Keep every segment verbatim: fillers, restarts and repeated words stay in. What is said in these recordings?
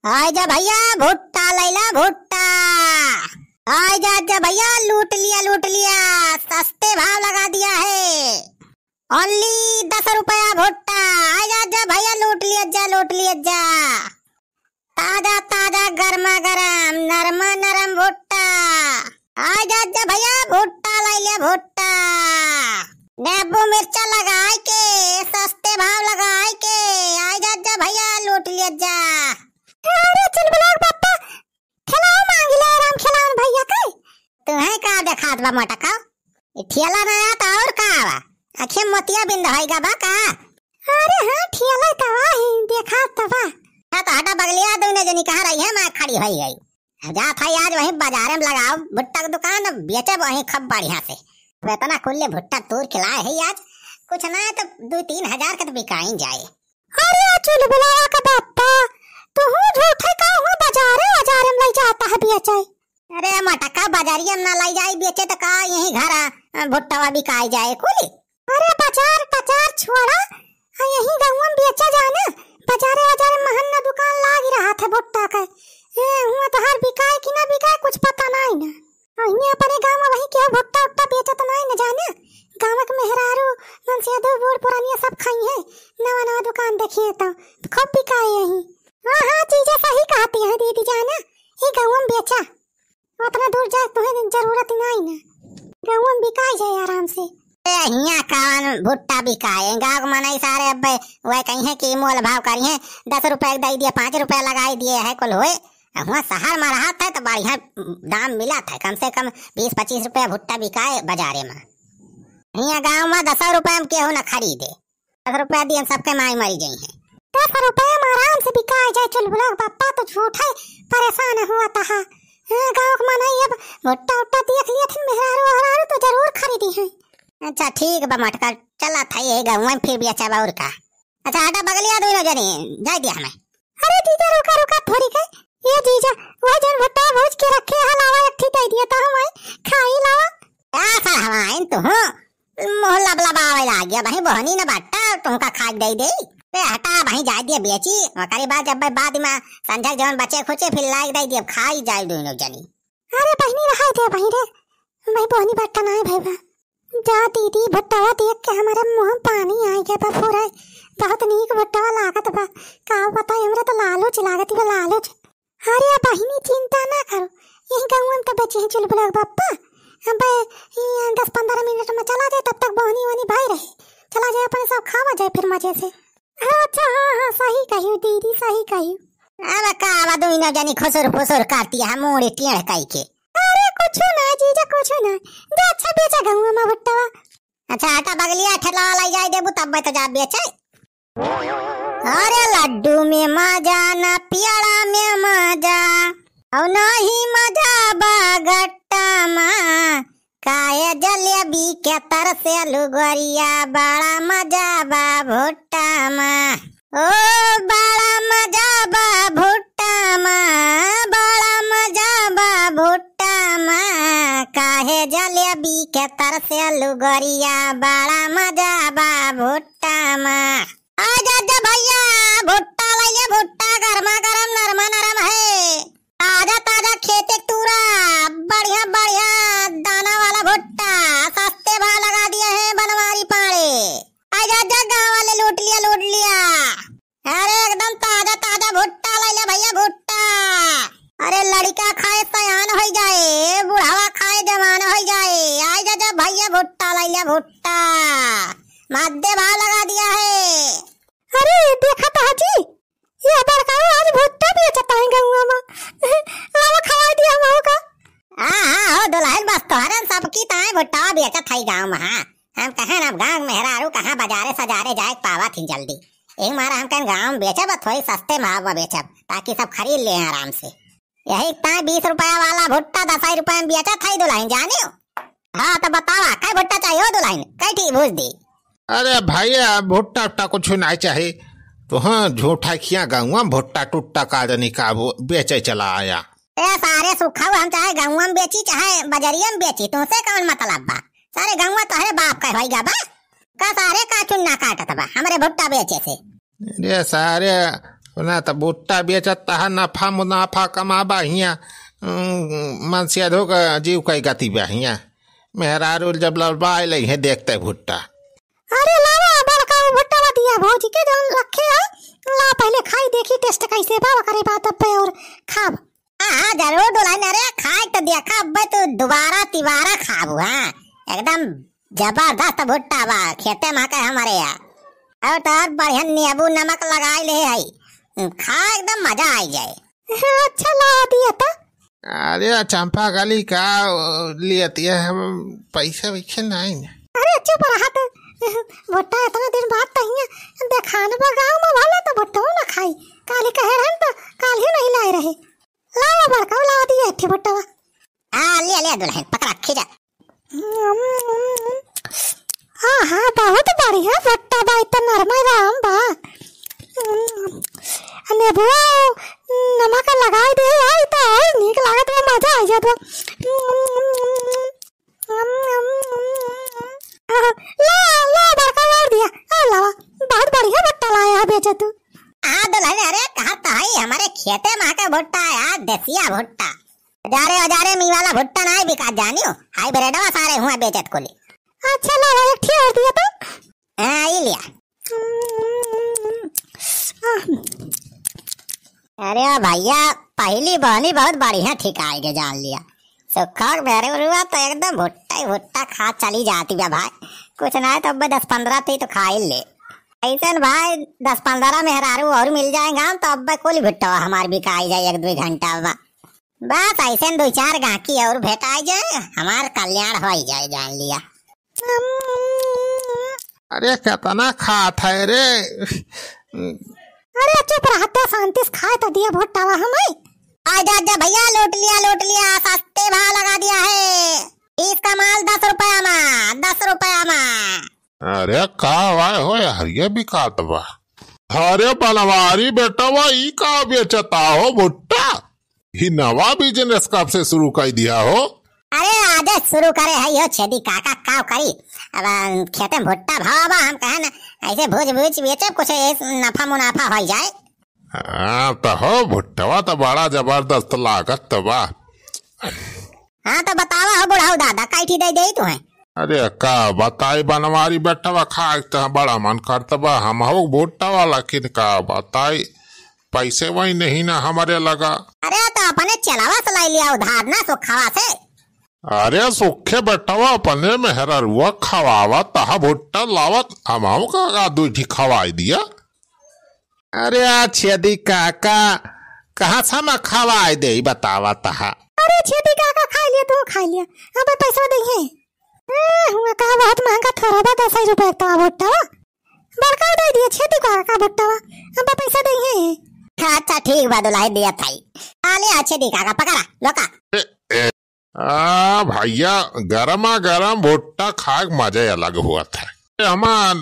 आइ जा भइया, भुट्टा लइला, भुट्टा। आइ जा, जा भइया, लूट लिया, लूट लिया, सस्ते भाव लगा दिया है। Only दस रुपया भुट्टा। आइ जा, जा भइया, लूट लिया, जा, लूट लिया, जा। ताजा ताजा गरमा गरम नरमा नरम भुट्टा। आइ जा जा भइया, भुट्टा लइ ले भुट्टा। नेबू मिर्चा लगाइ के, सस्ते भाव लगाइ के, आइ जा जा भइया, लूट ले जा। अरे चुलबुला के पप्पा, खेलाओ मांगि ले राम खेलावन भइया के। तुहैं का देखात बा मोटका? ई ठेला ना आया त और का बा? आँखिया मोतिया बिंद होइगा बा का? अरे हाँ, ठेला त बा ही, देखात त बा। हाँ, त हटा बगलिया, दुइनो जनी कहाँ रही है, मैं खड़ी होई गई। अब जात है आज वहीं बाजारे में लगाओ भुट्टा के दुकान, बेचे वहीं खूब बढ़िया से। अब इतना कुल्ले भुट्टा तूर के लाए है आज, कुछ ना है तो दो तीन हजार के तो बिकाइन जाए। अरे चुलबुलावा का बापा, तू हूँ झूठे का हुआ बाजारे, बाजारे में लइ जाता है बेचे। अरे मोटका, बाजारिया में ना लइ जाई बेचे त का यहीं घर आ, भुट्टवा बिकाई जाए कुली। अरे बाजार, बाजार छोड़ा, आ यहीं गउँवा में बेचा जाए ना, बाजारे, बाजारे महंगा दुकान लाग रहा था भुट्टा का। ए, हुआ तो हर बिकाए कि ना बिकाए, कुछ पता नहीं ना। आ हियाँ अपने गाँव में वही केहू भुट्टा उट्टा बेचत नहीं न जाने। गाँव के मेहरारू, मनसेधू, बूढ़ पुरानिया सब खाई है, नवा नवा दुकान देखिए तो खूब बिकाए यहीं। हाँ, हाँ, जीजा सही कहती है दीदी जाना, ई गउँवा में बेचा, उतना दूर जाए तुहे जरूरत नहीं ना, गउँवा में बिकाई जाए आराम से। ए, हियाँ कौन भुट्टा बिकाए? गाँव के मनई सारे अब वह कहीं है कि मोल भाव करिए, दस रुपया दइ दिए, पाँच रुपया लगाइ दिए है कुल होए। हुआँ शहर में रहत है तो बढ़िया दाम मिलत है, कम से कम बीस पच्चीस रुपया भुट्टा बिकाए बाजारे में। हियाँ गाँव में दस रुपया में केहू न खरीदे, दस रुपया दिए सबके माई मरी जाई है। दस रुपया में आराम से बिकाए जाए चुलबुला के पप्पा, तो झूठे परेशान हुआ तहा। हाँ, गाँव के मनई अब भुट्टा उट्टा देख लिया थे, मेहरारू ओहरारू तो जरूर खरीदी है। अच्छा ठीक बा मोटका, चला था यही गाँव में फिर बेचब और का। अच्छा हटा बगलिया दुइनो जनी, जाइ दिया हमें। अरे जीजा रुका रुका थोड़ी के, ये जीजा वह जन भुट्टा भूज के रखे है, लावा एक ठी दइ दिया तो हम आई खाई लावा। का सर हमाइन तू हो, मुँह लबलबावे लाग गया, वही बोहनी न बाटा, तुमका खाक दइ दे। बे हटा, वही जाइ दिया बेची, ओकरे बाद जब बाद में संझा जवन बचे खुचे फिर लाइक दइ दिया, खाई जाइ दुइनो जनी। अरे बहिनी रहा दे वही रे, वही बोहनी बाटा ना है भाई बा। जा दीदी, भुट्टवा देख के हमरे मुँह में पानी आइ गया बा पूरा। बहुत नीक भुट्टवा लागत बा। का बताई, हमरे तो लालूच लागत बा, लालूच। अरे बहिनी, चिंता ना करो, यही गउँवा में तो बेचे हैं चुलबुला के पप्पा। अब ये दस पन्द्रह मिनट में चला जाए, तब तक बोहनी वोहनी भई रहे। चला जाए, अपने सब खावा जाए फिर मजे से। अच्छा, हाँ, हाँ, सही कहियो दीदी, सही कहियो। अब का बा दुइनो जनी खुसुर फुसुर करती है, मुड़ी टेढ़ कई के। अरे कुछ ना जीजा, कुछ ना। जा अच्छा बेचा गउँवा में भुट्टवा। अच्छा हटा बगलिया, ठेला लइ जाइ देबू तब तो जा बेचे। अरे लड्डू में मजा ना पियला में मजा, और नहीं मजा बा गट्टा में। काहे जलेबी के तरसेलू गोरिया, बड़ा मजा बा भुट्टा मा। ओ बड़ा मजा बा भुट्टा मा, बड़ा मजा बा भुट्टा मा। काहे जलेबी के तरसेलू गोरिया, बड़ा मजा बा भुट्टा मा। आइ जा, जा भइया, भुट्टा लइ ले, भुट्टा गरमा गरम, नरमा नरम है। ताजा ताजा खेते क तूरा, बढ़िया बढ़िया दाना वाला भुट्टा, सस्ते भाव लगा दिए हैं बनवारी पाड़े। आइ जा, जा गाँव वाले लूट लिया, लूट लिया। अरे एकदम ताजा ताजा भुट्टा लइ ले भइया, भुट्टा। अरे लड़िका खाए सयान होइ जाए, बुढ़ावा खाए जवान होइ जाए। आइ जा, जा भइया भुट्टा लइ ले, भुट्टा। मादे भाव लगा दिया है। अरे देखा तो हाजी, ये बड़काऊ आज भुट्टा बेचत है गउँवा में। लावा खवाइ दिया हमहू का। हाँ, हाँ, हो दुलहिन, बस तोहरे सबकी ताईं भुट्टा बेचत है गाँव में, हाँ। हम कहेन अब गाँव मेहरारू कहाँ बजारे सजारे जाए पावत ही जल्दी। यही मारा हम कहेन गाँव में बेचब, थोड़ी सस्ते भाव में बेचब, ताकि सब खरीद ले आराम से। यही ताईं बीस रुपया वाला भुट्टा दस रुपया में बेचत है दुलहिन, जानियो। हाँ, तो बतावा, कै भुट्टा चाहिए हो दुलहिन? कै ठी भूज दी? अरे भइया, भुट्टा उट्टा कुछ नाहीं चाही। तो हाँ, झूठा खिया गउँवा में भुट्टा टुट्टा का जनी का वो बेचे चला आया। ए सारे सुखाऊ, हम चाहे गउँवा में बेची, चाहे बजरिया में बेची, तुमसे कौन मतलब बा? सारे गउँवा तोहरे बाप का होइगा बा? का सारे का चुन्ना काटत बा हमरे भुट्टा बेचे से? अरे सारे, ना त भुट्टा बेचत तहा नफा मुनाफा कमाबा हियाँ, उम, मनसेधो का जीव कई गति बा हियाँ। मेहरारू जब लड़बाए लइहे देखते भुट्टा। अरे लावा, बड़का वो भुट्टा ला दिया भौजी के जौन रखे है, ला पहिले खाई देखी taste कैसे बा, ओकरे बाद अब्बे और खाब। हाँ, हाँ, जरूर दुलहिन, अरे खाए त देखा, अब्बे तू दुबारा तिबारा खाबू, हाँ, एकदम जबरदस्त भुट्टा बा, खेते मा के हमरे यहाँ। और तो और बढ़िया नींबू नमक लगाई ले है, खा एकदम मजा आई जाए। अच्छा ला दिया तो। अरे चंपा कली का, ओ, लियत ये हम पैसे वैसे नहीं ना। अरे चुप रहा तो। भुट्टा इतना दिन बाद तो हियाँ देखान बा गाँव मा भला तो भुट्टो ना खाई। काली कहे रहन तो काल ही नहीं लाए रहे। लावा बड़का, लावा दिया एक ठे भुट्टवा। हाँ, ले, ले दुलहिन, पकड़ा, खींचा। हाँ, हाँ, बहुत बढ़िया भुट्टा बा, इतना नरम राम बा। नेबुआ नमक लगाई दे, आई तो आई, नीक लागत बा, मजा आ जात बा। ला, ला, बड़का मार दिया। आ लावा, बहुत बढ़िया भुट्टा लाया है बेचे तू। हाँ दुलहिन, अरे कहत तो है, हमरे खेते मा के भुट्टा है, देसिया भुट्टा। हजारे हजारे मी वाला भुट्टा नाहीं बिकात जानियो, hybridवा सारे हुआ बेचत कुली। अच्छा लावा, एक ठे और दिया तो। हाँ, ई लिया। अरे भैया, पहली बहनी बहुत बढ़िया ठिकाई के जान लिया। सुखा के मेहररुआ तो एकदम भुट्टा ही भुट्टा खा चली जाती बा भाई। कुछ ना है तो अब दस पन्द्रह ती तो खा ही ले। ऐसन भाई, दस पन्द्रह मेहरारू और मिल जाएगा तो अब कुल भुट्टा हमार बिकाई जाए एक दो घंटा में। बस ऐसे दुई चार गाहकी और भेटाई जाए, हमार कल्याण होई जाए, जान लिया। अरे केतना खात है रे। अरे चुप रहा तो, शांति से खाए तो दिया भुट्टावा हमें। आ जा, जा भैया, लूट लिया, लूट लिया, सस्ते भाव लगा दिया है। इसका माल दस रुपया मा, दस रुपया मा। अरे का वाय हो यार, ये बिकात बा। अरे बनवारी बेटवा, ई का बेचता हो भुट्टा? ही नवा business कब से शुरू कर दिया हो? अरे, आजे शुरू करे है यो छेदी काका, काव करी। अब, अम, खेते में भुट्टा भावा बा, हम कहे ना, ऐसे भूज भूज बेचे, कुछ ऐस नफा मुनाफा हो जाए। हाँ, तो हो, भुट्टवा तो बड़ा जबरदस्त लागत तो बा। हाँ, तो बतावा हो बुढ़ाऊ दादा, काइठी दे दे तू है? अरे, का बताई बनवारी बेटवा, खाए तो बड़ा मन करत बा, हम हो भुट्टवा, लेकिन का बताई, पैसे वही नहीं ना हमरे लगा। अरे तो अपने चेलावा से लाई लिया उधार ना सुखावा से। अरे सुखे बेटवा अपने मेहररुआ खवावा तहा भुट्टा लावत हमहू का, का दुई ठी खवाई दिया। अरे आ छेदी काका, कहाँ से हम खवाई दे बतावा तहा। अरे छेदी काका खाई लिया, तू खाई लिया, अब पैसा दे है। ए, हुआ का बहुत महंगा थोड़ा बा, दस रुपया एक तवा भुट्टा। बड़का दे दिए छेदी काका का भुट्टावा, अब पैसा दे है। अच्छा ठीक बा, दुलाई दिया थाई। आले आ छेदी काका, पकड़ा, लोका। ए, ए। आ भैया, गरमा गरम भुट्टा खाए के मजा ही अलग हुआ था। ए, हमा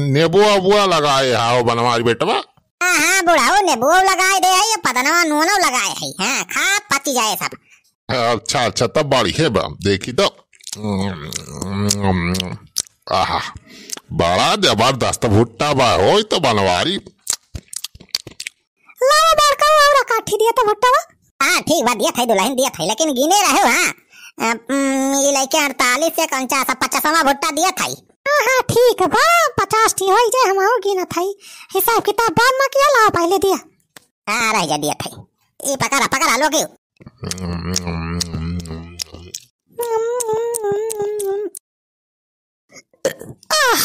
नेबुआ उबुआ लगाए हाओ बनवारी बेटवा। हाँ, हाँ, बुढ़ाओ नेबुआ लगाए दे है, ये पदनवा नूनो लगाए है। हाँ, खा पची जाए सब। अच्छा, अच्छा, तब बढ़िया बा, देखी तो। आहा, बड़ा जबरदस्त भुट्टा बा, होई तो बनवारी। लावा बड़का और काठी दिया तो भुट्टा बा। हाँ, ठीक बा, दिया था दुलहिन, दिया था, लेकिन गिने रहो, हाँ। अ, उम, ये लेके अड़तालीस से उनचास, पचासवा भुट्टा दिया था। हाँ, हाँ, ठीक बा, पचास ठी होई जाए, हम और गिना था। हिसाब किताब बाद में किया, लावा पहले दिया। हाँ, रह जा, दिया था। ये पकड़ा, पकड़ा, लो क्यों? आह,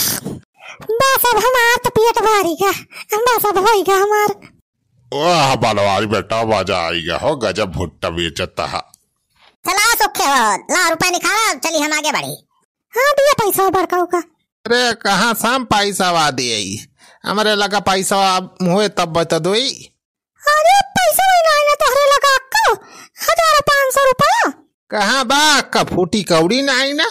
बस अब हमार तो पेट भरी गा, बस अब होई गा हमार। वाह, बनवारी बेटा, मजा आई गा हो, गजब भुट्टा बेचत हा। चला सुखे हो, ला रुपया निकाला, चली हम आगे बढ़ी। हाँ, दिया पैसा बड़काऊ का। अरे, कहाँ से हम पैसा वा दिए? हमरे लगा पैसा हुए तब बता दोई। अरे, पैसा वही ना आइना तोहरे लगा अक्का, हजार पाँच सौ रुपया। कहाँ बा अक्का? फूटी कौड़ी ना आइना।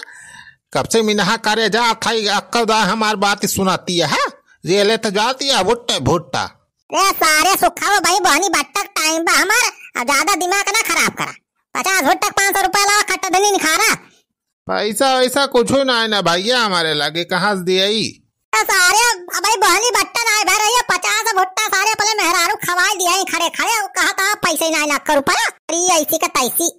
कब से मिनहा करे जा थाई अक्का दा हमार बात सुनाती है, हाँ? जेले तो जाती है, भुट्टा, भुट्टा। रे सारे सुखाओ भाई, बहनी बट्टक टाइम बा हमार, अब ज्यादा दिमाग ना खराब करा। पचास भुट्टक पाँच सौ रुपया लावा, खट्टा धनी निखारा। पैसा वैसा कुछ ना आइना भैया, हमारे लगे कहाँ से दिए? तो सारे, अबे बहनी बट्टा नाहीं भर रही है, पचास भुट्टा सारे अपने मेहरारू खवाए दिया ही खड़े खड़े, कहा था पैसे ही नाहीं लाख रुपया, अरे ऐसी का तैसी।